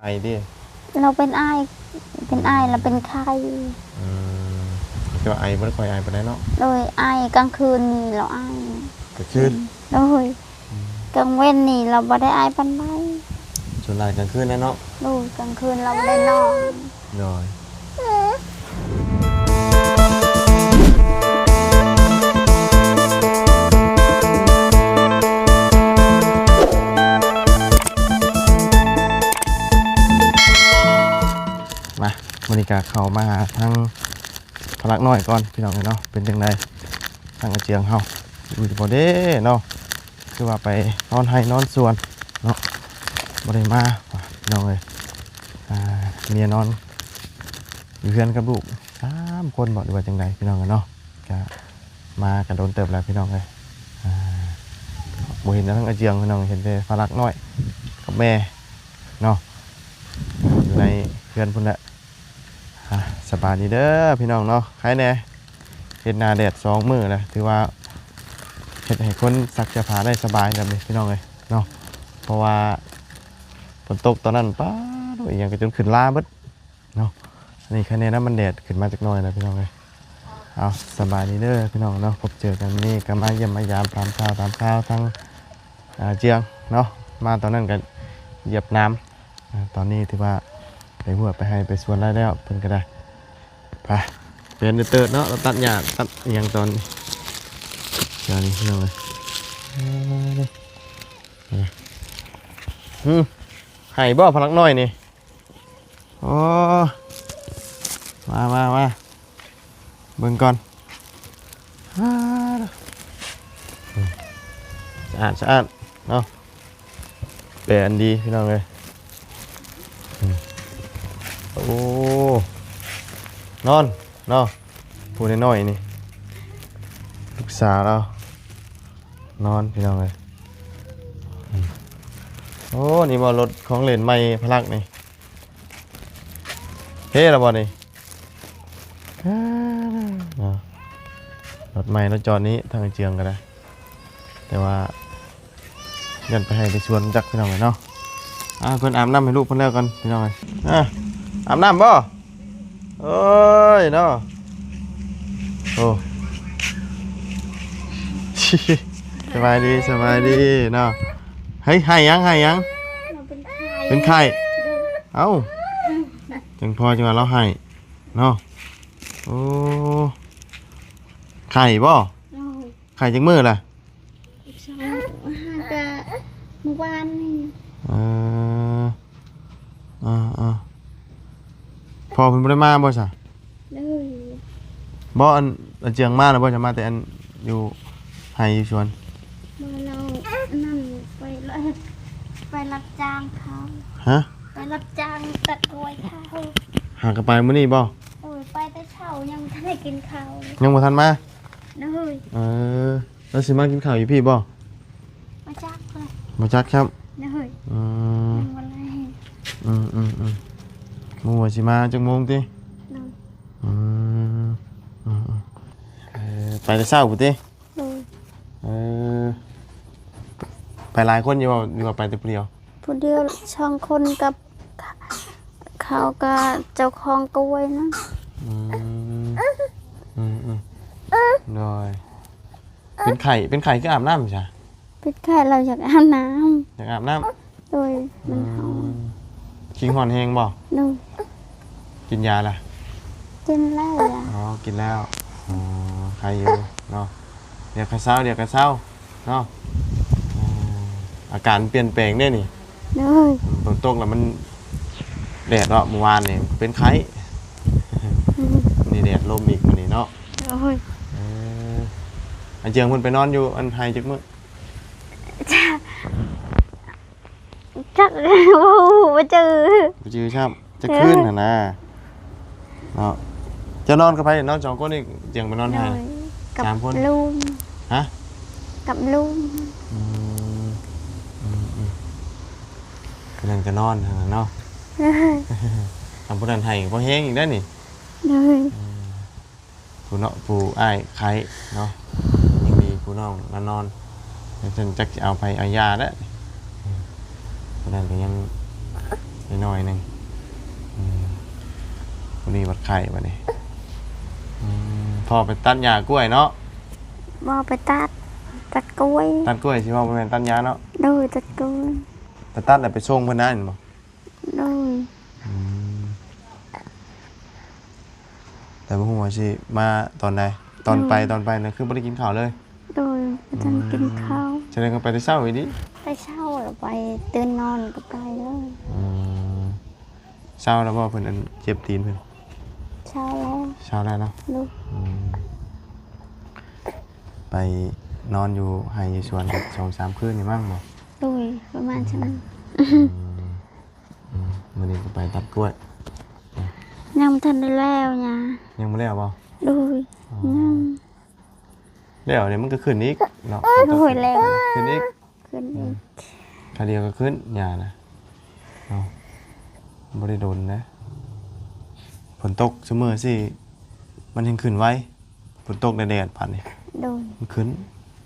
ໄອຕິ? ລາວເປັນໄອ ເປັນໄອ ລາວເປັນໄຂ້. ອືມ ແຕ່ວ່າໄອບໍ່ໄດ້ຄ່ອຍໄອປານໃດເນາະ. ໂດຍ ໄອກາງຄືນນີ້ລາວໄອ. ກາງຄືນ? ໂດຍ. ອືມ ກາງເວັນນີ້ລາວບໍ່ໄດ້ໄອປານໃດ. ສ່ວນຫຼາຍກາງຄືນແຫຼະເນາະ. ໂດຍ ກາງຄືນລາວບໍ່ໄດ້ນອນ. ໂດຍ. ມາ ມື້ນີ້ກະເຂົ້າມາຫາທາງພະລັກນ້ອຍກ່ອນ ພີ່ນ້ອງເອີຍເນາະ. ເປັນຈັ່ງໃດທາງອາເຈືອງເຮົາ ຢູ່ບໍ່ເດ້ເນາະ? ຄືວ່າໄປນອນໄຮ່ນອນສວນເນາະ ບໍ່ໄດ້ມາ ພີ່ນ້ອງເອີຍ. ອ່າ ເມຍນອນຢູ່ເຮືອນກັບລູກສາມຄົນບໍ ຫຼືວ່າຈັ່ງໃດ ພີ່ນ້ອງເອີຍເນາະ? ກະມາກະດົນເຕີບແລ້ວ ພີ່ນ້ອງເອີຍ. ອ່າ ບໍ່ເຫັນທາງອາເຈືອງ ພີ່ນ້ອງ ເຫັນແຕ່ພະລັກນ້ອຍກັບແມ່ເນາະ ຢູ່ໃນເຮືອນພຸ້ນແຫຼະ. ອ່າ ສະບາຍດີເດີພີ່ນ້ອງເນາະ. ໃຄແດ່ ເຮັດໜ້າແດດສອງມື້ແລ້ວ ຖືວ່າເຮັດໃຫ້ຄົນຊັກເສື້ອຜ້າໄດ້ສະບາຍແບບນີ້ ພີ່ນ້ອງເອີຍເນາະ. ເພາະວ່າຝົນຕົກຕອນນັ້ນ ປາດ ໂອ້ຍ ອີ່ຫຍັງກະຈົນຂຶ້ນລາເບິດເນາະ. ອັນນີ້ໃຄແດ່ນະ ມັນແດດຂຶ້ນມາຈັກໜ້ອຍແລ້ວ ພີ່ນ້ອງເອີຍ. ເອົາ ສະບາຍດີເດີພີ່ນ້ອງເນາະ. ພົບເຈີກັນມື້ນີ້ກະມາຢ້ຽມມາຢາມ ຖາມຂ່າວ ຖາມຂ່າວທາງ ອາເຈືອງເນາະ. ມາຕອນນັ້ນກະຢຽບນ້ຳ ອາ ຕອນນີ້ຖືວ່າໄປຮວດໄປໄຮ່ໄປສວນໄດ້ແລ້ວ ເພິ່ນກະໄດ້. ໄປ ເປັນເຕີດເນາະ ລາວຕັດຫຍ້າຕັດອີ່ຫຍັງຕອນນີ້ ຕອນນີ້ ພີ່ນ້ອງເອີຍ. ອືມ ໄຮ່ບໍ່ພະລັກນ້ອຍນີ້? ໂອ້ ມາ ມາ ມາ ເບິ່ງກ່ອນ. ອາ ສະອາດ ສະອາດເນາະ ແປອັນດີ ພີ່ນ້ອງເອີຍ. ອືມ ໂອ້ ນອນເນາະ ຜູ້ນ້ອຍໆນີ້ ລູກສາວລາວນອນ ພີ່ນ້ອງເອີຍ. ອືມ ໂອ້ ນີ້ບໍ່ ລົດຂອງຫຼິ້ນໃໝ່ພະລັກນີ້? ເພລະບໍ່ນີ້? ເນາະ ລົດໃໝ່ ລົດຈອດນີ້ ທາງເຈືອງກະໄດ້ ແຕ່ວ່າ ຢ້ານໄປໄຮ່ໄປສວນຈັກ ພີ່ນ້ອງເອີຍເນາະ. ອ່າ ເພິ່ນອາບນ້ຳໃຫ້ລູກເພິ່ນແລ້ວກ່ອນ ພີ່ນ້ອງເອີຍ. ອ່າ ອາບນ້ຳບໍ່? ໂອ້ຍເນາະ ໂອ້ ສະບາຍດີ ສະບາຍດີເນາະ. ເຮີ້ຍ ໄຫ້ຫຍັງ ໄຫ້ຫຍັງ? ເປັນໄຂ້ ເປັນໄຂ້. ເອົ້າ ຈັ່ງພໍຈັ່ງວ່າລາວໄຫ້ເນາະ. ໂອ້ ໄຂ້ບໍ່? ໂດຍ. ໄຂ້ຈັກມື້ລະ? ສອງ ຫາກະມື້ວານນີ້. ເອີ ເອີ ເອີ ພໍ່ເພິ່ນບໍ່ໄດ້ມາບໍ່ຊະ? ໂດຍ. ບໍ່ ອັນ ອາເຈືອງມາແລ້ວບໍ່? ຈະມາແຕ່ອັນຢູ່ໄຮ່ຢູ່ສວນ? ບໍ່ ລາວອັນນັ້ນ ໄປ ໄປຮັບຈ້າງເຂົາ. ຮະ? ໄປຮັບຈ້າງຕັດກ້ວຍເຂົາ. ຫາກະໄປມື້ນີ້ບໍ່? ໂອ້ຍ ໄປແຕ່ເຊົ້າ ຍັງບໍ່ທັນໄດ້ກິນເຂົ້າ. ຍັງບໍ່ທັນມາ? ໂດຍ. ເອີ ລາວຊິມາກິນເຂົ້າຢູ່ພີ້ບໍ່? ບໍ່ຈັກເລີຍ ບໍ່ຈັກຊ້ຳ. ໂດຍ. ອືມ ຍັງບໍ່ໄດ້. ອືມ ອືມ ອືມ ໝູ່ວ່າຊິມາຈັກໂມງຕິ? ໂດຍ. ອືມ ອືມ ອືມ ເອີ ໄປແຕ່ເຊົ້າພຸ້ນຕິ? ໂດຍ. ເອີ ໄປຫຼາຍຄົນຢູ່ບໍ່ ຫຼືວ່າໄປແຕ່ຜູ້ດຽວ? ຜູ້ດຽວ ສອງຄົນກັບ ເຂົາກະເຈົ້າຂອງກ້ວຍນະ. ອືມ ອືມ ອືມ ໂດຍ. ເປັນໄຂ້ ເປັນໄຂ້ຄືອາບນ້ຳຊະ? ເປັນໄຂ້ ລາວຢາກອາບນ້ຳ. ຢາກອາບນ້ຳ? ໂດຍ. ມັນຮ້ອນ. ອືມ ຄີງຮ້ອນແຮງບໍ່? ໂດຍ. ກິນຢາລະ? ກິນແລ້ວ. ອໍ ກິນແລ້ວ. ອໍ ໄຄຢູ່ເນາະ ດຽວກະເຊົາ ດຽວກະເຊົາເນາະ. ເອີ ອາການປ່ຽນແປງເດ້ນີ້. ໂດຍ. ຝົນຕົກລະມັນແດດເນາະ ມື້ວານນີ້ເປັນໄຂ້. ອືມ ນີ້ແດດລົມອີກມື້ນີ້ເນາະ. ໂດຍ. ເອີ ອາເຈືອງເພິ່ນໄປນອນຢູ່ອັນໄຮ່ຈັກມື້? ຈັກ ບໍ່ຮູ້ ບໍ່ຈື່ ບໍ່ຈື່ຊ້ຳ. ຈັກຄືນຫັ້ນນະເນາະ. ເຈົ້ານອນກັບໃຜ? ນອນສອງຄົນນີ້ ຈຽງໄປນອນໃຫ້ ໂດຍ ສາມຄົນ. ກັບລຸງ. ຮະ? ກັບລຸງ. ອືມ ອືມ ອືມ ຜູ້ນັ້ນກະນອນຫັ້ນນະເນາະ. ໂດຍ. ທາງຜູ້ນັ້ນໄຫ້ກະພໍແຮງອີກໄດ໋ນີ້. ໂດຍ. ອືມ ຜູ້ເນາະ ຜູ້ອ້າຍໄຂ້ເນາະ ຍັງມີຜູ້ນ້ອງມານອນ. ຈັ່ງຊັ້ນຈັກຊິເອົາໃຜເອົາຢາແຫຼະ. ຜູ້ນັ້ນກະຍັງ ໜ້ອຍໜຶ່ງ. ອືມ ຜູ້ນີ້ບັດໄຂ້ບັດນີ້. ອືມ ພໍ່ໄປຕັດຫຍ້າກ້ວຍເນາະ? ບໍ່ໄປຕັດ ຕັດກ້ວຍ. ຕັດກ້ວຍ ຊິເວົ້າບໍ່ແມ່ນຕັດຫຍ້າເນາະ? ໂດຍ ຕັດກ້ວຍ. ໄປຕັດແລ້ວໄປສົ່ງເພິ່ນນະແມ່ນບໍ່? ໂດຍ. ອືມ ແຕ່ບໍ່ຮູ້ວ່າຊິມາຕອນໃດ. ຕອນໄປ ໂດຍ ຕອນໄປນະ ຄືບໍ່ໄດ້ກິນເຂົ້າເລີຍ? ໂດຍ ບໍ່ທັນກິນເຂົ້າ. ອືມ ສະແດງວ່າໄປແຕ່ເຊົ້າອີ່ຫຼີ? ແຕ່ເຊົ້າແລ້ວ ໄປຕື່ນນອນກໍໄປເລີຍ. ອືມ ເຊົາແລ້ວບໍ່ເພິ່ນ ອັນເຈັບຕີນເພິ່ນ? ເຊົາແລ້ວ. ເຊົາແລ້ວເນາະ? ໂດຍ. ອືມ ໄປນອນຢູ່ໄຮ່ຢູ່ສວນສອງສາມຄືນນີ້ມັ້ງບໍ່? ໂດຍ ປະມານຊັ້ນ. ອືມ ອືມ ມື້ນີ້ກໍໄປຕັດກ້ວຍ. ຍັງບໍ່ທັນໄດ້ແລ້ວຫຍ້າ. ຍັງບໍ່ແລ້ວບໍ່? ໂດຍ. ອໍ ຍັງ. ແລ້ວນີ້ມັນກໍຂຶ້ນອີກເນາະ. ໂດຍ ແລ້ວ ຂຶ້ນອີກ. ຂຶ້ນອີກ. ອືມ ຄາວດຽວກໍຂຶ້ນຫຍ້ານະເນາະ. ບໍ່ໄດ້ດົນນະ ຝົນຕົກຊຸມື້ຊີ້ ມັນແຮ່ງຂຶ້ນໄວ. ຝົນຕົກແດດໆ ບາດນີ້. ໂດຍ. ມັນຂຶ້ນ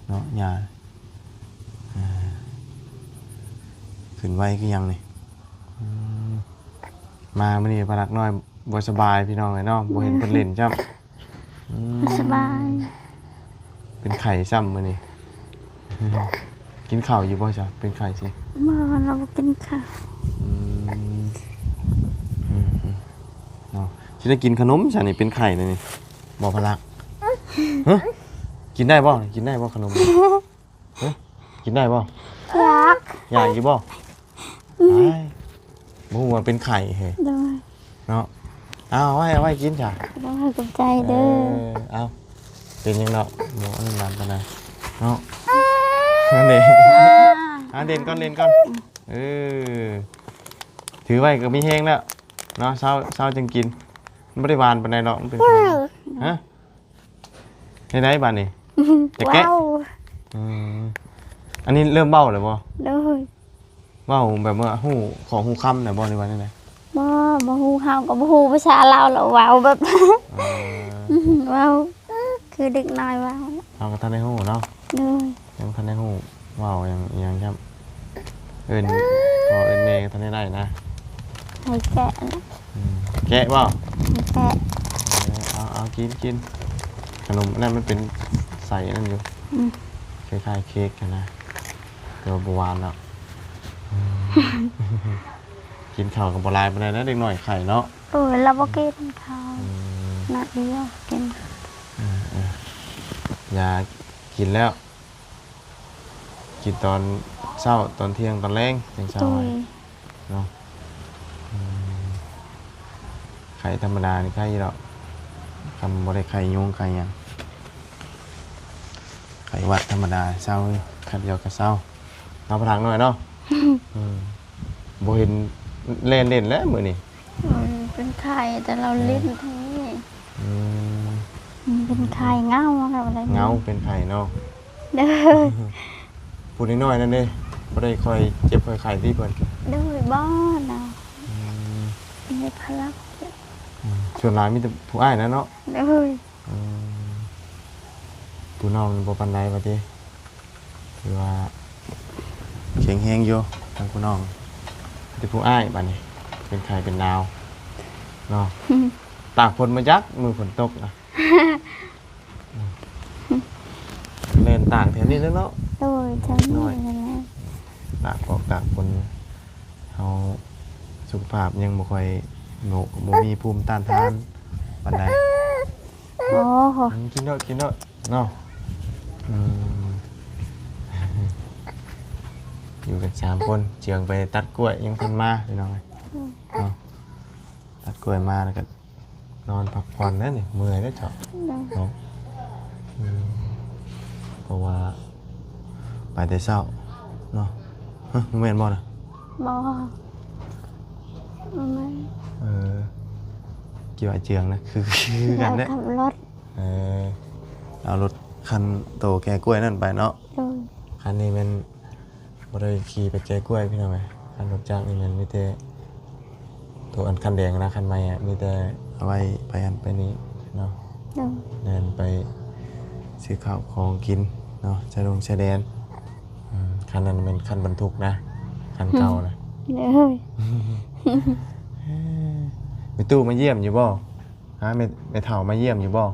ເນາະຫຍ້າ. ອ່າ ຂຶ້ນໄວຄືຫຍັງນີ້. ອືມ ມາມື້ນີ້ພະລັກນ້ອຍບໍ່ສະບາຍພີ່ນ້ອງເອີຍເນາະ. ບໍ່ເຫັນເພິ່ນເລ່ນຊ້ຳ. ອືມ ບໍ່ສະບາຍ. ເປັນໄຂ້ຊ້ຳມື້ນີ້. ກິນເຂົ້າຢູ່ບໍ່ຊະ? ເປັນໄຂ້ຊິ. ບໍ່ ລາວບໍ່ກິນເຂົ້າ. ອືມ ອືມ ເນາະ. ຊິໄດ້ກິນຂະໜົມຊະນີ້ ເປັນໄຂ້ແລ້ວນີ້. ບໍ່ພະລັກ. ຮະ ກິນໄດ້ບໍ່? ກິນໄດ້ບໍ່ຂະໜົມ? ຮະ ກິນໄດ້ບໍ່? ຢາກ. ຢາກຢູ່ບໍ່? ອືມ ອ້າຍ ບໍ່ຮູ້ວ່າເປັນໄຂ້ເຮີ້ຍ. ໂດຍ. ເນາະ. ເອົາ ເອົາໄວ້ ເອົາໄວ້ກິນຊະ. ໂດຍ ຂອບໃຈເດີ. ເອີ ເອົາ ເປັນຫຍັງດອກ ບໍ່ອັນນັ້ນປານໃດເນາະ. ນັ້ນເດ້. ອ່າ ອ່າ ເລ່ນກ່ອນ ເລ່ນກ່ອນ. ເອີ ຖືໄວ້ກໍມີແຮງແລ້ວເນາະ. ເຊົ້າ ເຊົ້າຈຶ່ງກິນ. ມັນບໍ່ໄດ້ຫວານປານໃດດອກ ມັນເປັນ. ຮະ ເຮັດໃດບາດນີ້? ຈະແກະ? ວ້າວ. ອືມ ອັນນີ້ເລີ່ມເວົ້າແລ້ວບໍ່? ໂດຍ. ເວົ້າແບບວ່າຮູ້ຂໍ້ຮູ້ຄຳແລ້ວບໍ່ ຫຼືວ່າແນວໃດ? ບໍ່ ບໍ່ຮູ້. ເຮົາກໍບໍ່ຮູ້ພາສາລາວ ລາວເວົ້າແບບ ເອີ ເວົ້າຄືເດັກນ້ອຍເວົ້າ. ເຮົາກໍທັນໄດ້ຮູ້ເນາະ. ໂດຍ. ຍັງທັນໄດ້ຮູ້ເວົ້າຫຍັງອີ່ຫຍັງຊ້ຳ. ເອີ້ນພໍ່ເອີ້ນແມ່ກໍທັນໄດ້ໄດ້ນະ. ໃຫ້ແກະນະ. ອືມ ແກະບໍ່? ໃຫ້ແກະ. ເອີ ເອົາ ເອົາ ກິນ ກິນ. ຂະໜົມອັນນັ້ນມັນເປັນໃສອັນນັ້ນຢູ່. ອືມ ຄ້າຍໆເຄັກຫັ້ນນະ ແຕ່ວ່າບໍ່ຫວານດອກ. ອືມ ກິນເຂົ້າກໍບໍ່ຫຼາຍປານໃດນະ ເດັກນ້ອຍໄຂ້ເນາະ. ໂອ້ຍ ລາວບໍ່ກິນເຂົ້າ. ອືມ ໜ້ອຍດຽວກິນ. ເອີໆ ຢາກິນແລ້ວ ກິນຕອນເຊົ້າ ຕອນທ່ຽງ ຕອນແລງ ຈັ່ງເຊົາ. ໂດຍ. ເນາະ. ອືມ ໄຂ້ທຳມະດານີ້ໄຂ້ຢູ່ດອກ ຄັນບໍ່ໄດ້ໄຂ້ຍຸງໄຂ້ຫຍັງ. ໄຂ້ຫວັດທຳມະດາເຊົາ ຄັນດຽວກໍເຊົາ. ເອົາພະທັງໜ້ອຍເນາະ. ອືມ ບໍ່ເຫັນແລ່ນເຫຼັ້ນແລ້ວມື້ນີ້. ອືມ ເປັນໄຂ້ ແຕ່ລາວ ອືມ ຫຼິ້ນແທ້. ອືມ ອືມ ເປັນໄຂ້ເຫງົາແລ້ວ. ເຫງົາ ເປັນໄຂ້ເນາະ. ໂດຍ. ຜູ້ນ້ອຍໆນັ້ນເດ້ ບໍ່ໄດ້ຄ່ອຍເຈັບຄ່ອຍໄຂ້ຕິເພິ່ນ? ໂດຍ ບໍ່ເນາະ. ອືມ ມີພາລະ. ອືມ ສ່ວນຫຼາຍມີແຕ່ຜູ້ອ້າຍນະເນາະ. ໂດຍ. ອືມ ຜູ້ນ້ອງນີ້ບໍ່ປານໃດວ່າຕິ? ຖືວ່າແຂງແຮງຢູ່ ທາງຜູ້ນ້ອງ. ແຕ່ຜູ້ອ້າຍບາດນີ້ເປັນໄຂ້ເປັນໜາວເນາະ. ຕາກຝົນມາຈັກມື້ຝົນຕົກນະ. ແລ່ນຕາກແຖວນີ້ແຫຼະເນາະ. ໂດຍ ແຖວນີ້ແຫຼະ. ຕາກອອກຕາກຝົນ ເຮົາສຸຂະພາບຍັງບໍ່ຄ່ອຍ ບໍ່ ບໍ່ມີພູມຕ້ານທານປານໃດ. ໂອ້ໂຫ ອືມ ກິນໂລດ ກິນໂລດເນາະ. ອືມ ຢູ່ກັນສາມຄົນ ເຈືອງໄປຕັດກ້ວຍຍັງທັນມາ ພີ່ນ້ອງເອີຍ. ອືມ ເນາະ ຕັດກ້ວຍມາແລ້ວກໍ ນອນພັກຜ່ອນແລ້ວນີ້ ເມື່ອຍແລ້ວເຈົ້າ. ໂດຍ. ເນາະ ອືມ ເພາະວ່າໄປແຕ່ເຊົ້າເນາະ. ຮະ ບໍ່ແມ່ນບໍ່ນະ? ບໍ່ ບໍ່ແມ່ນ. ເອີ ຄິດວ່າເຈືອງນະ ຄື ຄືກັນເດ້. ເຮົາຂັບລົດ. ເອີ ເອົາລົດຄັນໂຕແກ່ກ້ວຍນັ້ນໄປເນາະ. ໂດຍ. ຄັນນີ້ແມ່ນ ບໍ່ໄດ້ຂີ່ໄປແກ່ກ້ວຍພີ່ນ້ອງເອີຍ. ຄັນລົດຈັກນີ້ແມ່ນມີແຕ່ໂຕອັນຄັນແດງນະ ຄັນໃໝ່ອະ ມີແຕ່ເອົາໄວ້ໄປຫັ້ນໄປນີ້ເນາະ. ໂດຍ. ແລ່ນໄປຊື້ເຂົ້າຂອງກິນເນາະ ຊາດົງຊາແດນ. ອືມ ຄັນນັ້ນແມ່ນຄັນບັນທຸກນະ ຄັນເກົ່ານະ. ໂດຍ. ແມ່ຕູ້ມາຢ້ຽມຢູ່ບໍ່? ຫາແມ່ ແມ່ເຖົ້າມາຢ້ຽມຢູ່ບໍ່?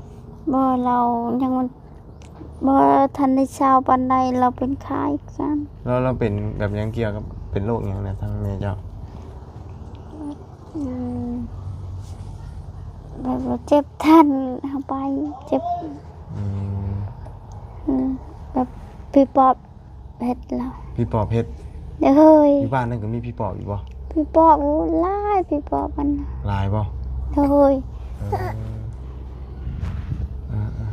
ບໍ່ ລາວຍັງບໍ່ທັນໄດ້ເຊົາປານໃດ ລາວເປັນໄຂ້ຄືກັນ. ແລ້ວລາວເປັນແບບຫຍັງ ກ່ຽວກັບເປັນໂລກຫຍັງນະ ທາງແມ່ເຈົ້າ? ອືມ ແບບວ່າເຈັບທັນເຮົາໄປ ເຈັບ ອືມ ອືມ ແບບຜີປອບ ເຮັດລາວ ຜີປອບເຮັດ. ໂດຍ ຢູ່ບ້ານນັ້ນກໍມີຜີປອບຢູ່ບໍ່? ຜີປອບ ໂອ້ ຫຼາຍ ຜີປອບມັນ ຫຼາຍບໍ່? ໂດຍ ເອີ ເອີ ເອີ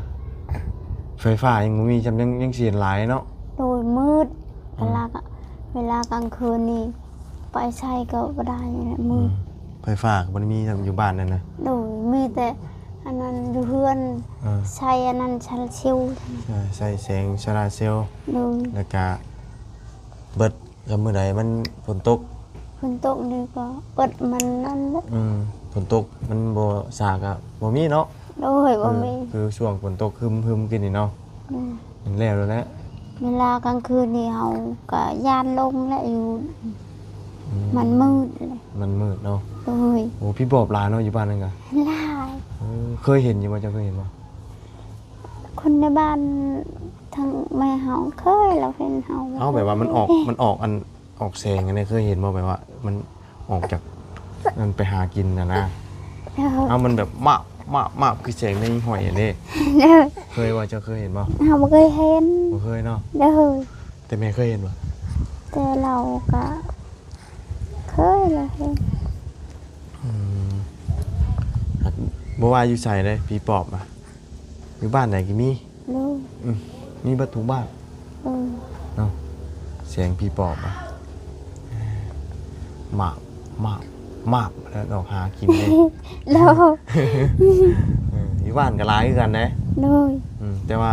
ໄຟຟ້າຍັງບໍ່ມີ ຈຳຍັງ ຍັງຊິເຫັນຫຼາຍເນາະ. ໂດຍ ມືດ ອືມ ເວລາ ເວລາກາງຄືນນີ້ ໄປໃສກໍບໍ່ໄດ້ແຫຼະ ມືດ ອືມ ໄຟຟ້າກໍບໍ່ໄດ້ມີຢູ່ບ້ານນັ້ນນະ. ໂດຍ ມີແຕ່ອັນນັ້ນຢູ່ເຮືອນ ເອີ ໃຊ້ອັນນັ້ນໂຊລາເຊວ ເອີ ໃຊ້ແສງໂຊລາເຊວ. ໂດຍ ແລ້ວກະເບິດ ກໍມື້ໃດມັນຝົນຕົກ ຝົນຕົກນີ້ກໍເບິດມັນນັ້ນແຫຼະ. ອືມ ຝົນຕົກມັນບໍ່ສາກະບໍ່ມີເນາະ. ໂດຍ ບໍ່ມີ ຄືຊ່ວງຝົນຕົກຮຶມໆ ກີ້ນີ້ເນາະ. ອືມ ມັນແລ້ວແລ້ວແຫຼະ ເວລາກາງຄືນນີ້ເຮົາກໍຢ້ານລົງແຫຼະ ຢູ່ ອືມ ມັນມືດເລີຍ ມັນມືດເນາະ. ໂດຍ ໂອ້ ຜີປອບຫຼາຍເນາະ ຢູ່ບ້ານນັ້ນກະຫຼາຍ. ເອີ ເຄີຍເຫັນຢູ່ບໍ່? ເຈົ້າເຄີຍເຫັນບໍ່? ຄົນໃນບ້ານທາງແມ່ເຮົາເຄີຍ ລາວເຫັນເຮົາ. ເອົາ ແບບວ່າມັນອອກ ມັນອອກອັນ ອອກແສງອັນນີ້ ເຄີຍເຫັນບໍ່? ແບບວ່າມັນອອກຈາກນັ້ນໄປຫາກິນຫັ້ນນະ. ໂດຍ ເອົາ ມັນແບບມາບ ມາບ ມາບ ຄືແສງໃນຫ້ອຍຫັ້ນເດ້. ໂດຍ ເຄີຍບໍ່? ເຈົ້າເຄີຍເຫັນບໍ່? ເຮົາບໍ່ເຄີຍເຫັນ ບໍ່ເຄີຍເນາະ. ໂດຍ ແຕ່ແມ່ເຄີຍເຫັນບໍ່? ແຕ່ລາວກະເຄີຍ ລາວເຫັນ. ອືມ ບໍ່ວ່າຢູ່ໃສເດ້ ຜີປອບນະ ຢູ່ບ້ານໃດກໍມີ. ໂດຍ ອືມ ມີເບິດທຸກບ້ານ. ໂດຍ ເນາະ ສຽງຜີປອບອະ ມາບ ມາບ ມາບ ແລ້ວອອກຫາກິນເດ້. ໂດຍ ເອີ ຢູ່ບ້ານກໍຫຼາຍຄືກັນເດ້. ໂດຍ ອືມ ແຕ່ວ່າ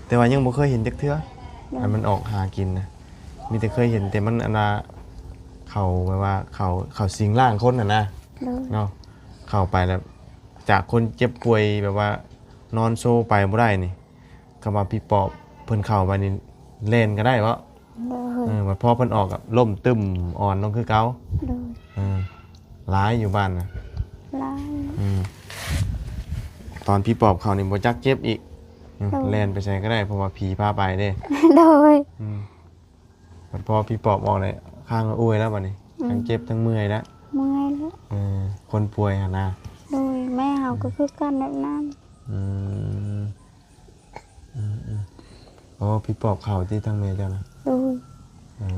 ແຕ່ວ່າຍັງບໍ່ເຄີຍເຫັນຈັກເທື່ອ. ໂດຍ ອັນມັນອອກຫາກິນນະ ມີແຕ່ເຄີຍເຫັນແຕ່ມັນ ອັນວ່າ ເຂົ້າ ແບບວ່າ ເຂົ້າ ເຂົ້າສິງຮ່າງຄົນຫັ້ນນະ. ໂດຍ ເນາະ ເຂົ້າໄປແລ້ວ ຈາກຄົນເຈັບປ່ວຍແບບວ່ານອນໂຊໄປບໍ່ໄດ້ນີ້ ຄຳວ່າຜີປອບເພິ່ນເຂົ້າໄປນີ້ ແລ່ນກໍໄດ້ເບາະ? ໂດຍ ເອີ ບັດພໍເພິ່ນອອກກໍລົ້ມຕຶ້ມອ່ອນລົງຄືເກົ່າ. ໂດຍ ເອີ ຫຼາຍຢູ່ບ້ານນະ ຫຼາຍ. ອືມ ຕອນຜີປອບເຂົ້ານີ້ບໍ່ຈັກເຈັບອີກ. ໂດຍ ແລ່ນໄປໃສກໍໄດ້ ເພາະວ່າຜີພາໄປເດ້. ໂດຍ ອືມ ບັດພໍຜີປອບອອກແລ້ວ ຄ້າງອວຍແລ້ວບັດນີ້. ອືມ ທັງເຈັບທັງເມື່ອຍແລ້ວ ເມື່ອຍແລ້ວ. ເອີ ຄົນປ່ວຍຫັ້ນນະ. ໂດຍ ແມ່ເຮົາກໍຄືກັນແບບນັ້ນ. ອືມ ອືມໆ ອໍ ຜີປອບເຂົ້າຕິ ທາງແມ່ເຈົ້ານະ? ໂດຍ ເອີ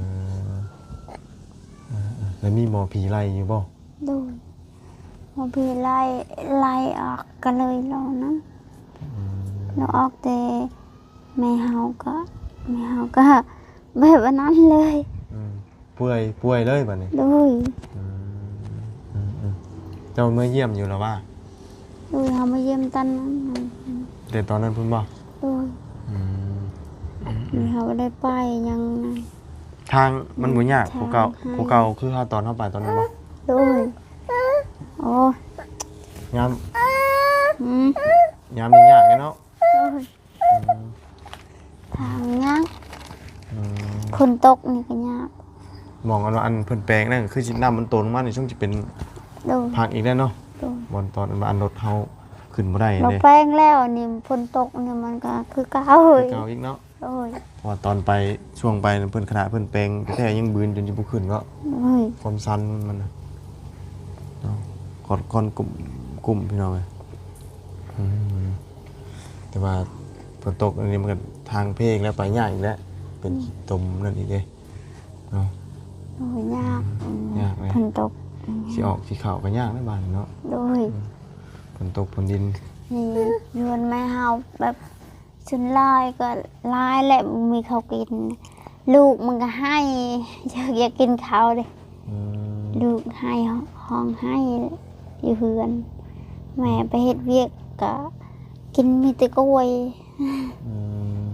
ເອີໆ ແລ້ວມີໝໍຜີໄລ່ຢູ່ບໍ່? ໂດຍ ໝໍຜີໄລ່ ໄລ່ອອກກໍເລີຍລາວນະ. ອືມ ລາວອອກແຕ່ແມ່ເຮົາກໍ ແມ່ເຮົາກໍແບບອັນນັ້ນເລີຍ. ອືມ ປ່ວຍ ປ່ວຍເລີຍບັດນີ້. ໂດຍ ອືມ ອືມໆ ເຈົ້າເມືອຢ້ຽມຢູ່ລະຫວາ? ໂດຍ ເຮົາມາຢ້ຽມຕອນນັ້ນ. ແຕ່ຕອນນັ້ນພຸ້ນບໍ່? ໂດຍ ອືມ ອືມໆ ເຮົາບໍ່ໄດ້ໄປຫຍັງນະ. ທາງມັນບໍ່ຍາກ ທາງ ກວ່າເກົ່າ ທາງ ກວ່າເກົ່າ ຄືເຮົາຕອນເຮົາໄປຕອນນັ້ນບໍ່? ໂດຍ ໂອ້ຍ ຍາມ ອືມ ຍາມນີ້ຍາກເນາະ. ໂດຍ ອືມ ທາງຍາກ. ອືມ ຝົນຕົກນີ້ກໍຍາກ. ໝ່ອງອັນວ່າອັນເພິ່ນແປງນັ້ນ ຄືຊິນ້ຳມັນຕົນລົງມານີ້ ຊ່ວງຊິເປັນ ໂດຍ ພັກອີກແລ້ວເນາະ. ໂດຍ ບ່ອນຕອນອັນວ່າອັນລົດເຮົາຂຶ້ນບໍ່ໄດ້ ບໍ່ ເດ້ ແປງແລ້ວນີ້ ຝົນຕົກນີ້ມັນກໍຄືເກົ່າ ຄືເກົ່າອີກເນາະ. ໂດຍ ເພາະວ່າຕອນໄປ ຊ່ວງໄປນັ້ນ ເພິ່ນ ຂະໜາດເພິ່ນແປງແທ້ໆ ຍັງບືນຈົນຊິບໍ່ຂຶ້ນເນາະ. ໂດຍ ຄວາມຊັນມັນນະເນາະ ຄອນ ຄອນກຸ້ມ ກຸ້ມ ພີ່ນ້ອງເອີຍ. ອືມ ແຕ່ວ່າຝົນຕົກອັນນີ້ມັນກໍທາງເພງແລ້ວ ໄປຍາກອີກແລ້ວ ເປັນ ອືມ ຂີ້ຕົມນັ້ນອີກເດ້ເນາະ. ໂອ້ຍ ຍາກ ອືມ ຍາກເລີຍ ຝົນຕົກ ຊິອອກຊິເຂົ້າກໍຍາກໃນບ້ານເນາະ. ໂດຍ ອືມ ຝົນຕົກຝົນດິນນີ້ ເຮືອນແມ່ເຮົາແບບ ສ່ວນຫຼາຍກໍຫຼາຍແຫຼະ ບໍ່ມີເຂົ້າກິນ. ລູກມັນກໍໄຫ້ ຢາກ ຢາກກິນເຂົ້າເດ້. ອືມ ລູກໄຫ້ ຮ້ອງໄຫ້ຢູ່ເຮືອນ. ແມ່ໄປເຮັດວຽກກໍກິນມີແຕ່ກ້ວຍ. ອືມ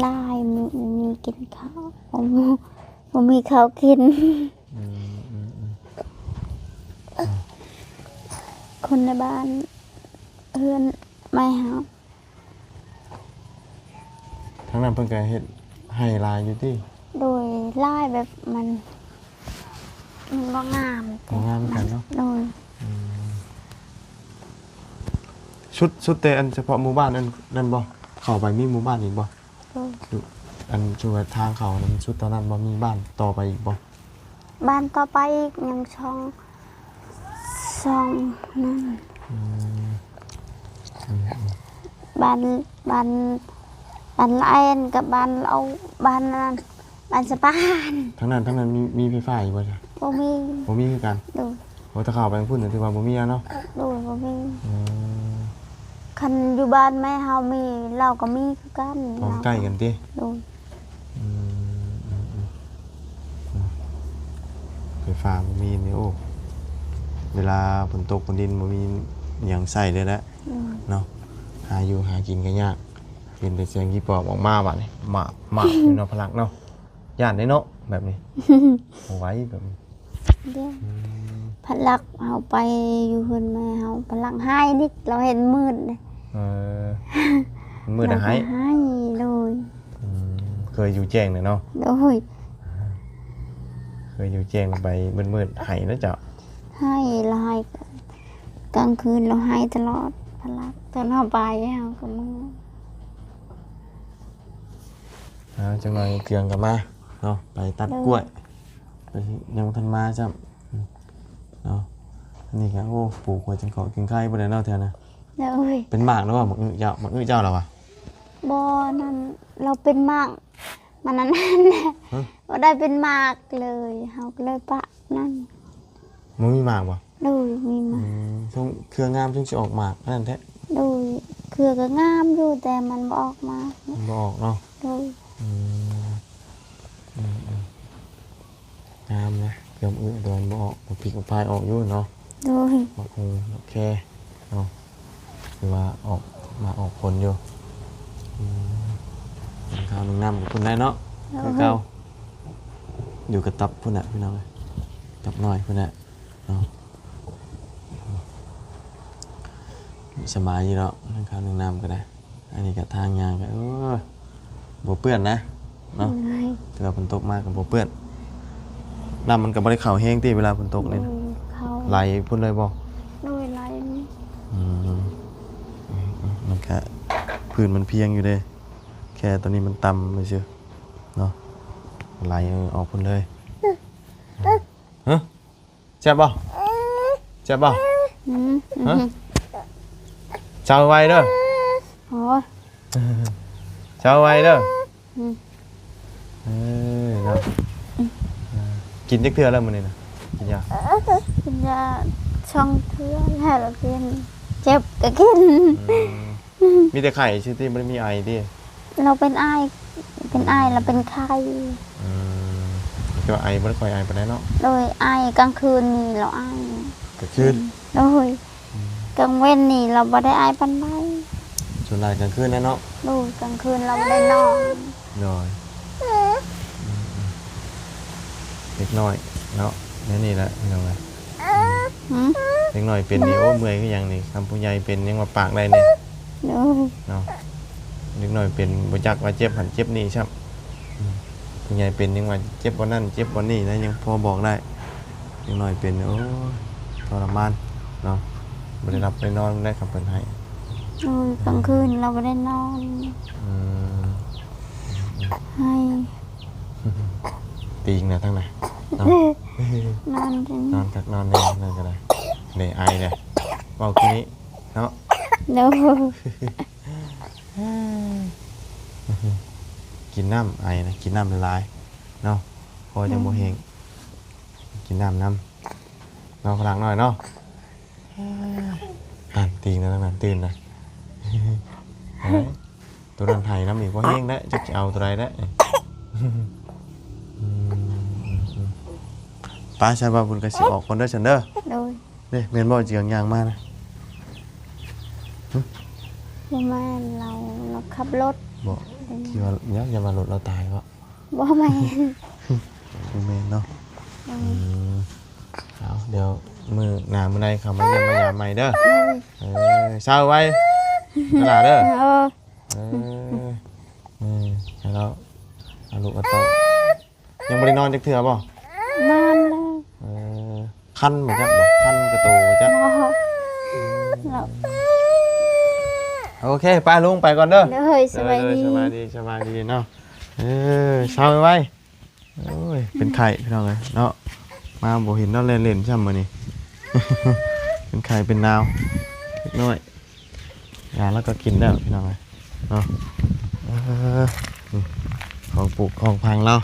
ຫຼາຍມື້ບໍ່ມີກິນເຂົ້າ ບໍ່ມີ ບໍ່ມີເຂົ້າກິນ. ອືມ ອືມ ອືມ ຄົນໃນບ້ານ ເຮືອນແມ່ເຮົາ ທາງນັ້ນເພິ່ນກໍເຮັດໄຮ່ຫຼາຍຢູ່ຕິ? ໂດຍ ຫຼາຍແບບມັນ ມັນບໍ່ງາມ ບໍ່ງາມຄືກັນເນາະ. ໂດຍ. ອືມ ສຸດ ສຸດແຕ່ອັນສະເພາະໝູ່ບ້ານນັ້ນ ນັ້ນບໍ່? ເຂົ້າໄປມີໝູ່ບ້ານອີກບໍ່? ໂດຍ. ອັນ ຄືວ່າທາງເຂົ້ານັ້ນ ສຸດເທົ່ານັ້ນບໍ່? ມີບ້ານຕໍ່ໄປອີກບໍ່? ບ້ານຕໍ່ໄປອີກຍັງຊ່ອງ ຊ່ອງນັ້ນ. ອືມ ອືມໆ ບ້ານ ບ້ານ ບ້ານລະແອນກັບບ້ານເອົາ ບ້ານນັ້ນ ບ້ານສະປານ. ທາງນັ້ນ ທາງນັ້ນມີ ມີໄຟຟ້າຢູ່ບໍ່? ບໍ່ມີ ບໍ່ມີຄືກັນ. ໂດຍ. ໂອ້ ຖ້າເຂົ້າໄປທາງພຸ້ນຖືວ່າບໍ່ມີແລ້ວເນາະ. ໂດຍ ບໍ່ມີ. ເອີ ຄັນຢູ່ບ້ານແມ່ເຮົາມີ ລາວກໍມີຄືກັນ. ພ້ອມໃກ້ກັນຕິ? ໂດຍ. ອືມ ອືມ ອືມ ໄຟຟ້າບໍ່ມີນີ້ ໂອ້ ເວລາຝົນຕົກຝົນດິນບໍ່ມີຫຍັງໃຊ້ເລີຍແຫຼະ. ອືມ ເນາະ ຫາຢູ່ຫາກິນກໍຍາກ ເປັນແຕ່ສຽງຂີ້ປອບອອກມາບາດນີ້ ໝາບ ໝາບຢູ່ເນາະ ພະລັກເນາະ. ຢ້ານເດ້ເນາະແບບນີ້ ບໍ່ໄຫວແບບນີ້. ເດ້ ອືມ ພະລັກເຮົາໄປຢູ່ເຮືອນແມ່ເຮົາ ພະລັກໄຫ້ນິກ ລາວເຫັນມືດເດ້. ເອີ ມືດນະໄຫ້ ໄຫ້. ໂດຍ. ອືມ ເຄີຍຢູ່ແຈ້ງເລີຍເນາະ. ໂດຍ. ເຄີຍຢູ່ແຈ້ງໄປມືດໆ ໄຫ້ເນາະເຈົ້າ. ໄຫ້ ລາວໄຫ້ກາງຄືນ ລາວໄຫ້ຕະຫຼອດ ພະລັກ. ຕອນເຮົາໄປເຮົາກໍເມື່ອຍ. ອ່າ ຈັກໜ່ອຍເຄື່ອງກໍມາເນາະ ໄປຕັດກ້ວຍ. ໂດຍ. ໄປ ຍັງບໍ່ທັນມາຊ້ຳເນາະ. ອັນນີ້ກໍ ໂອ້ ປູກໄວ້ຈັ່ງເກາະກິນໄຂ່ບໍ່ໄດ້ເນາະແຖວນັ້ນ. ໂດຍ. ເປັນໝາກແລ້ວບໍ່ ໝາກອຶເຈົ້າ? ໝາກອຶເຈົ້າລະຫວາ? ບໍ່ ນັ້ນ ລາວເປັນໝາກ ມັນອັນນັ້ນແຫຼະ. ຮະ? ບໍ່ໄດ້ເປັນໝາກເລີຍ ເຮົາກໍເລີຍປະນັ້ນ. ບໍ່ມີໝາກບໍ່? ໂດຍ ມີໝາກ. ອືມ ຊ່ວງເຄືອງາມຊ່ວງຊິອອກໝາກ ອັນນັ້ນແທ້. ໂດຍ. ເຄືອກໍງາມຢູ່ ແຕ່ມັນບໍ່ອອກໝາກ. ມັນບໍ່ອອກເນາະ. ໂດຍ. ອືມ ອືມໆ ງາມນະ ເກືອບອຶ ແຕ່ວ່າມັນບໍ່ອອກ ໝາກພິກໝາກພາຍອອກຢູ່ເນາະ. ໂດຍ. ໝາກຫຸ່ງ ໝາກແຄເນາະ ຖືວ່າອອກ ມາອອກຜົນຢູ່. ອືມ ກິນເຂົ້າໜຶ້ງນ້ຳກັບພຸ້ນໄດ້ເນາະ. ໂດຍ. ຄືເກົ່າ ຢູ່ກະຕັບພຸ້ນນະ ພີ່ນ້ອງເອີຍ ຕັບນ້ອຍພຸ້ນນະ. ເນາະ ສະບາຍຢູ່ດອກ ໜຶ້ງເຂົ້າໜຶ້ງນ້ຳກໍໄດ້. ອັນນີ້ກໍທາງຍ່າງກໍ ເອີ ບໍ່ເປື້ອນນະເນາະ. ໂດຍ. ຖືວ່າຝົນຕົກມາກໍບໍ່ເປື້ອນ ນ້ຳມັນກໍບໍ່ໄດ້ເຂົ້າແຮງຕິ ເວລາຝົນຕົກນີ້? ໂດຍ ເຂົ້າ ໄຫຼພຸ້ນເລີຍບໍ່? ໂດຍ ໄຫຼ. ອືມ ມັນກະພື້ນມັນພຽງຢູ່ເດ້ ແຄ່ຕອນນີ້ມັນຕ່ຳຊື່ເນາະ ໄຫຼອອກພຸ້ນເລີຍ. ຮະ? ແຊບບໍ່? ແຊບບໍ່? ອືມ ຮະ? ອືມ ເຊົາໄວເດີ. ໂອ້ຍ ເຊົາໄວເດີ. ອືມ ເອີ ເນາະ. ອືມ ກິນຈັກເທື່ອແລ້ວມື້ນີ້ນະ? ກິນຢາ ກິນຢາສອງເທື່ອແລ້ວ ລາວເປັນ ເຈັບກໍກິນ. ອືມ ມີແຕ່ໄຂ້ຊື່ຕິ ບໍ່ໄດ້ມີໄອຕິ? ລາວເປັນໄອ ເປັນໄອ ລາວເປັນໄຂ້. ອືມ ແຕ່ວ່າໄອບໍ່ໄດ້ຄ່ອຍໄອປານໃດເນາະ. ໂດຍ ໄອກາງຄືນນີ້ລາວໄອ. ກາງຄືນ? ໂດຍ. ອືມ ກາງເວັນນີ້ລາວບໍ່ໄດ້ໄອປານໃດ. ສ່ວນຫຼາຍກາງຄືນແຫຼະເນາະ. ໂດຍ ກາງຄືນລາວບໍ່ໄດ້ນອນ. ໂດຍ. ອືມ ເດັກນ້ອຍເນາະ ແນວນີ້ແຫຼະ ພີ່ນ້ອງເອີຍ. ຫືມ? ເດັກນ້ອຍເປັນນີ້ ໂອ້ ເມື່ອຍຄືຫຍັງນີ້ ຄຳຜູ້ໃຫຍ່ເປັນຍັງວ່າປາກໄດ້ນີ້. ໂດຍ. ເນາະ ເດັກນ້ອຍເປັນບໍ່ຈັກວ່າເຈັບຫັ້ນເຈັບນີ້ຊ້ຳ. ອືມ ຜູ້ໃຫຍ່ເປັນຍັງວ່າເຈັບບ່ອນນັ້ນເຈັບບ່ອນນີ້ນະ ຍັງພໍບອກໄດ້. ເດັກນ້ອຍເປັນ ໂອ້ຍ ທໍລະມານເນາະ ບໍ່ໄດ້ຫຼັບໄດ້ນອນໄດ້ ຄັນເພິ່ນໄຫ້. ໂອ້ຍ ກາງຄືນລາວບໍ່ໄດ້ນອນ. ອືມ ໄຫ້ ຕີງນະທາງນັ້ນເນາະ. ນອນ ນອນຄັກນອນແນ່ ນັ້ນກໍໄດ້ ໄດ້ໄອແລ້ວ ເວົ້າຄືນີ້ເນາະ. ໂດຍ. ກິນນ້ຳ ໄອນະ ກິນນ້ຳຫຼາຍໆເນາະ ຄໍຈັ່ງບໍ່ແຫ້ງ. ອືມ ກິນນ້ຳນຳເນາະ ພະລັກນ້ອຍເນາະ. ຫັ້ນ ຕີງນະ ນັ້ນ ຕື່ນນະ. ໂຕນັ້ນໄຫ້ນຳອີກ ບໍ່ແຫ້ງແລ້ວ ຈັກຊິເອົາໂຕໃດແລ້ວ. ອືມ ໄປ ຊັ້ນວ່າບຸນກໍຊິອອກກ່ອນເດີ ຊັ້ນເດີ. ໂດຍ. ເດ້ ແມ່ນບໍ່ ເຈີຍງຍ່າງມານະ? ຫຶ? ບໍ່ແມ່ນ ລາວ ລາວຂັບລົດ. ບໍ່ ອືມ ທີ່ວ່າ ຢ່າ ຢ່າວ່າລົດລາວຕາຍເບາະ. ບໍ່ແມ່ນ ບໍ່ແມ່ນເນາະ. ອືມ ອືມ ເອົາ ດຽວມື້ໜ້າມື້ໃດເຂົ້າມາຢ້ຽມມາຢາມໃໝ່ເດີ. ໂດຍ. ເອີ ເຊົາໄວ ເວລາເດີ. ເອີ ເອີ ເອີ ໃຫ້ລາວເອົາລູກເອົາເຕົ້າ. ຍັງບໍ່ໄດ້ນອນຈັກເທື່ອບໍ່? ນອນແລ້ວ. ເອີ ຄັນບໍ່ຈັກບໍ່ ຄັນກະໂຕບໍ່ຈັກ. ໂອເຄ ໄປ ລຸງໄປກ່ອນເດີ. ໂດຍ ສະບາຍດີ ໂດຍ ສະບາຍດີ ສະບາຍດີເນາະ. ເອີ ເຊົາໄວໆ. ໂອ້ຍ ເປັນໄຂ້ພີ່ນ້ອງເອີຍເນາະ ມາບໍ່ເຫັນເນາະ ແລ່ນເຫຼັ້ນຊ້ຳມື້ນີ້ ເປັນໄຂ້ເປັນໜາວເລັກນ້ອຍ ຢາລາວກໍກິນແລ້ວພີ່ນ້ອງເອີຍເນາະ. ເອີ ຂອງປູກຂອງຝັງລາວ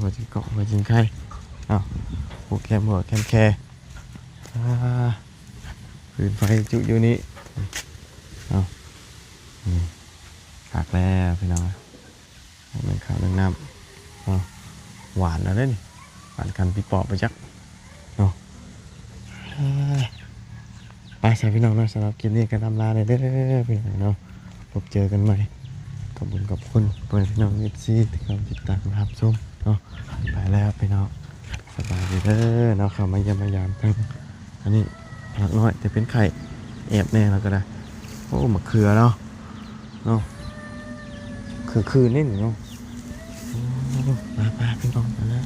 ຫົວຈິງເກາະ ຫົວຈິງໄຄເນາະ ປູກແຄມຫົວແຄມແຄ ອາ ຟືນໄຟຈຸຢູ່ນີ້ເນາະ. ນີ້ ຄັກແລ້ວພີ່ນ້ອງເອີຍ. ໜຶ້ງເຂົ້າໜຶ້ງນ້ຳເນາະ ຫວານແລ້ວເດ້ນີ້ ຫວານຄັນປີປອບໄປຈັກເນາະ. ເອີ ໄປຊະພີ່ນ້ອງເນາະ ສຳລັບຄລິບນີ້ກໍລ່ຳລາແດ່ເດີພີ່ນ້ອງເນາະ ພົບເຈີກັນໃໝ່. ຂອບຄຸນຂອບຄຸນພໍ່ແມ່ພີ່ນ້ອງເອັຟຊີທີ່ເຂົ້າມາຕິດຕາມຮັບຊົມເນາະ. ໄປແລ້ວພີ່ນ້ອງ ສະບາຍດີເດີເນາະ ເຂົ້າມາຢ້ຽມມາຢາມເພິ່ນ. ອັນນີ້ ພາກນ້ອຍແຕ່ເປັນໄຂ້ ແອບແດ່ແລ້ວກໍໄດ້. ໂອ້ ໝາກເຂືອເນາະ ເນາະ ຄືຄືນີ້ເນາະ. ໂອ້ ໄປໆ ພີ່ນ້ອງ ໄປແລ້ວ.